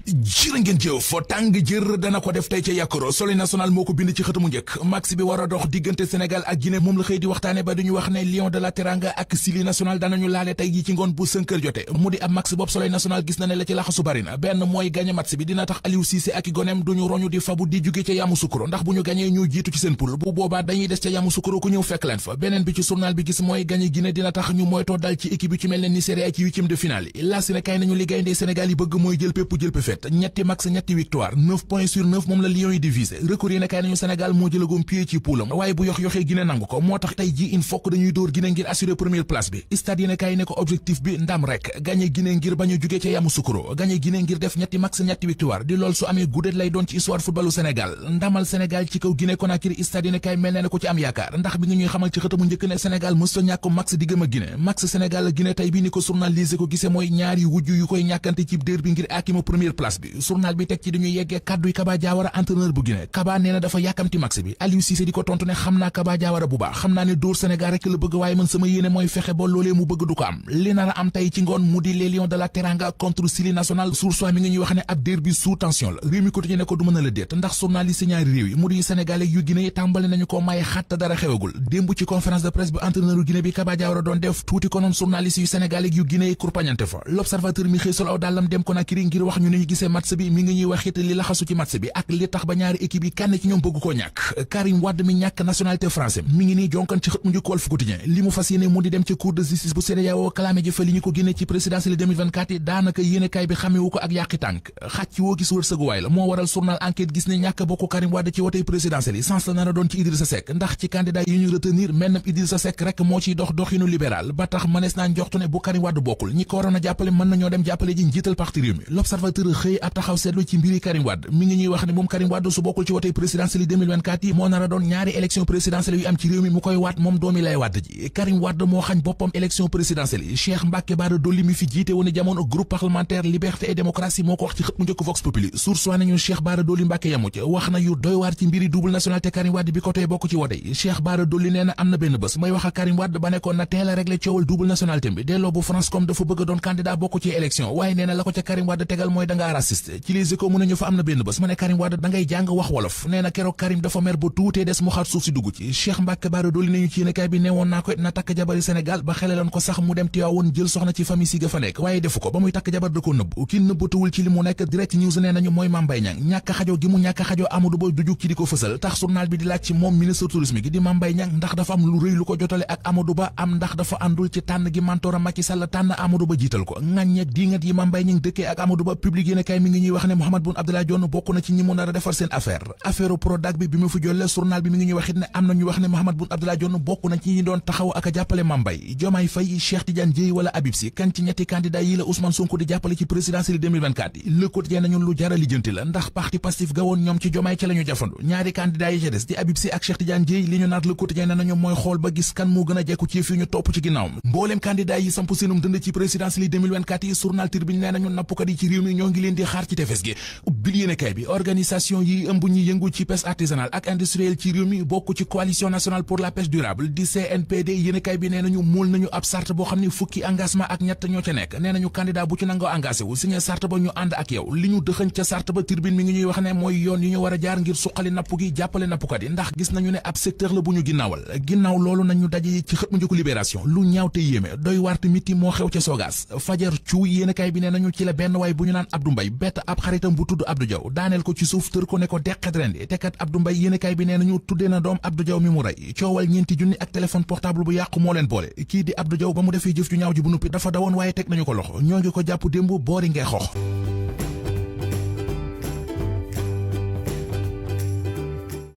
jërë ngeen jëf tàng jër dana ko def tey ca Yakoro Soleil national moo ko bind ci xëtamu njëkk max bi war a dox diggante Sénégal ak Guinée moom la xëy di waxtaane ba duñu wax ne Lion de la Teranga ak Syli national danañu laale tey ji ci ngoon bu 5 heures jote mu di ab max bopp Soleil national gis na ne la ci laxasu bari na benn mooy gagné match bi dina tax Aliou Cissé ak i goneem duñu roñu di fabu di jóge ca Yamoussoukro ndax bu ñu gagné ñu jiitu ci seen poule bu boobaa dañuy des ca Yamoussoukro ku ñëw fekk leen fa beneen bi ci journal bi gis mooy gagné Guinée dina tax ñu moytoo dal ci équipe yu ci mel ne Nigeria ci huitième de finale yi la si ne kay nañu li gaynde Sénégal yi bëgg mooy jël pépp fet ñetti max ñetti victoire 9 points sur 9 moom la Lions yi divisé recours yi ne kay nañu Sénégal moo jëlagoom pied ci poulam waaye bu yoxee Guinée nangu ko moo tax tey ji il faut que dañuy dóor Guinée ngir assurer première place bi stade yi ne kay ne ko objectif bi ndam rek gagné Guinée ngir bañu jugee ca Yamoussoukro gagné Guinée ngir def ñetti max ñetti victoire di lool su amee guddét lay doon ci histoire footballu Sénégal ndamal Sénégal ci kaw Guinée Conakry stade yi ne kay mel ne ko ci am yaakaar ndax bi nga ñuy xamal ci xëtamu njëkk ne Sénégal mësta ñàkk max diggam ak Guinée max Sénégal Guinée tey bi ni ko journalisé ko gisee mooy ñaari wujj yu koy ñàkkante ci dér bi ngir akima première place bi journal bi teg ci dañuy yeggee kàdduy Kaba Diawara entraîneur bu Guinée Kaba nee na dafa yàkkamti max bi Aliou Cissé di ko tontu ne xam naa Kaba Diawara bu baax xam naa ne dóor Sénégal rek la bëgg waaye man sama yéene mooy fexe ba loolee mu bëgg du ko am li nar a am tey ci ngoon mu di les Lions de la Teranga contre Syli national source mi ngi ñuy wax ne ab dér bi sous tension la réew mi quotidien ne ko du mën a la déet ndax journaliste ñaari réew yi mu di Sénégalais yu Guinée tàmbali nañu ko maye xatta dara xewagul démb ci conférence de presse bi entraîneur yu Guinée bi Kaba Diawara doon def tuuti ko noon journaliste yu Sénégalais yu Guinée kurpañante fa l'observateur mi xëy sol aw dàllam dem Conakry ngir wax ñu ni ñu gisee match bi mi ngi ñuy wax it li laxasu ci match bi ak li tax ba ñaari équipe yi kenn ci ñoom bëgg koo ñàkk Karim Wade mi ñàkk nationalité français mi ngi nii jonkan ci xët mu njëkk Walf Quotidien li mu fas yéene mu di dem ci cour de justice bu CEDEAO clamé ji fa li ñu ko génne ci présidentielle 2024 yi daanaka yéene kay bi xamewu ko ak yàqi tànk xàcc woo gis wërsëguwaay la moo waral journal enquête gis ne ñàkk bokk Karim Wade ci wotey présidentielle yi sens la nar a doon ci Idrissa Seck ndax ci candidat yi ñu retenir mennam Idrissa Seck rek moo ciy dox doxinu libéral ba tax mënees naa njoxtu ne bu Karim Wade bokkul ñi ko waroon a jàppale mën nañoo dem jàppale ji njiital parti réew mi l'observateur xëy ab taxaw seetlu ci mbiri Karim Wade mi ngi ñuy wax ne moom Karim Wade su bokkul ci wotey présidentielle yi 2024 yi moo nar a doon ñaari élection présidentielle yu am ci réew mi mu koy waat moom doomi lay Wade ji Karim Wade moo xañ boppam élection présidentielle yi Cheikh Mbacké Bara Dolly mi fi jiite woon jamono groupe parlementaire liberté et démocratie moo ko wax ci xët mu njëkk Vox Populi source waa nañu Cheikh Bara Dolly Mbacké yamu ca wax na yu doy waar ci mbiri double nationalité Karim Wade bi ko tey bokk ci wote yi Cheikh Bara Dolly nee na am na benn bés may wax ak Karim Wade ba nekkoon na teel a régler coowal double nationalité bi delloo bu France comme dafa bëgg a doon candidat bokk ci élection waaye nee na la ko ca Karim Wade tegal mooy dangaa raciste ci Les Échos mu nañu fa am na benn bés ma ne Karim Wade da ngay jàng wax wolof nee na keroog Karim dafa mer ba tuutee des mu xaat suuf si dugg ci Cheikh Mbacké Bara Dolly nañu ci yéenekaay bi neewoon naa ko na takk jabari Sénégal ba xeleloon ko sax mu dem Tiwaawoon jël soxna ci famille si ga fa nekk waaye defu ko ba muy takk jabar da ko nëbb ki nëbbatuwul ci li mu nekk Direct News nee nañu mooy Mame Mbaye Niang ñàkk xajo gi mu ñàkk xajo Amadou Ba du jug ci di ko fësal tax journal bi di laaj ci moom ministre tourisme gi di Mame Mbaye Niang ndax dafa am lu rëy lu ko jotale ak Amadou Ba am ndax dafa àndul ci tànn gi mentoram Macky Sall tànn Amadou Ba jiital ko ŋàññeeg diingat yi Mame Mbaye Niang dëkkee ak Amadou Ba public yéenekaay mi ngi ñuy wax ne Mahammed Boun Abdallah Dionne bokk na ci ñi mu nar a defar seen affaire Prodac bi mu fi jolle journal bi mi ngi ñuy wax it ne am na ñu wax ne Mahammed Boun Abdallah Dionne bokk na ci ñi doon taxaw ak a jàppale Mame Mbaye Diomaye Faye Cheikh Tidiane Dièye wala Habib Sy kan ci ñetti candidat yi la Ousmane Sonko di jàppale ci présidentielle 2024 yi Le Quotidien nañu lu jara lijjanti la ndax parti Pastef gawoon ñoom ci Diomaye ca la ñu jafandu ñaari candidat yi ca des di Habib Sy ak Cheikh Tidiane Dièye li ñu naat Le Quotidien nañu mooy xool ba gis kan moo gën a jekku ci fi ñu topp ci ginnaawam mbooleem candidat yi samp seenum dënd ci présidentielle 2024 yi journal Tribune nee nañu nappkat yi ci réew mi ñoo ngi leen di xaar ci tefes gi ubbil yéenekaay bi organisation yi ëmb ñi yëngu ci pêche artisanale ak industrielle ci réew mi bokk ci coalition nationale pour la pêche durable di CNPD yéenekaay bi nee nañu mool nañu ab charte boo xam ne fukki engagement ak ñett ñoo ca nekk nee nañu candidat bu ci nangoo engagé wu signé charte ba ñu ànd ak yow li ñu dëxëñ ca charte ba Tribune mi ngi ñuy wax ne mooy yoon yi ñu war a jaar ngir suqali napp gi jàppale nappkat yi ndax gis nañu ne ab secteur la bu ñu ginnaawal ginnaaw loolu nañu daje ci xët mu njëkk Libération lu ñaaw te yéeme doy warte miti moo xew ca Sogas fajar cu yéenekaay bi nee nañu ci la benn waay bu ñu naan Abdou Mbaye bett ab xaritam bu tudd Abdou Diaw daaneel ko ci suuf tër ko ne ko deqet rendi te kat Abdou Mbaye yéenekaay bi nee nañu tuddee na doom Abdou Diaw mi mu rey coowal ñeenti junni ak téléphone portable bu yàqu moo leen boole kii di Abdou Diaw ba mu defee jëf ju ñaaw ji bu nuppi dafa dawoon waaye teg nañu ko loxo ñoo ngi ko jàpp démb boori ngee xox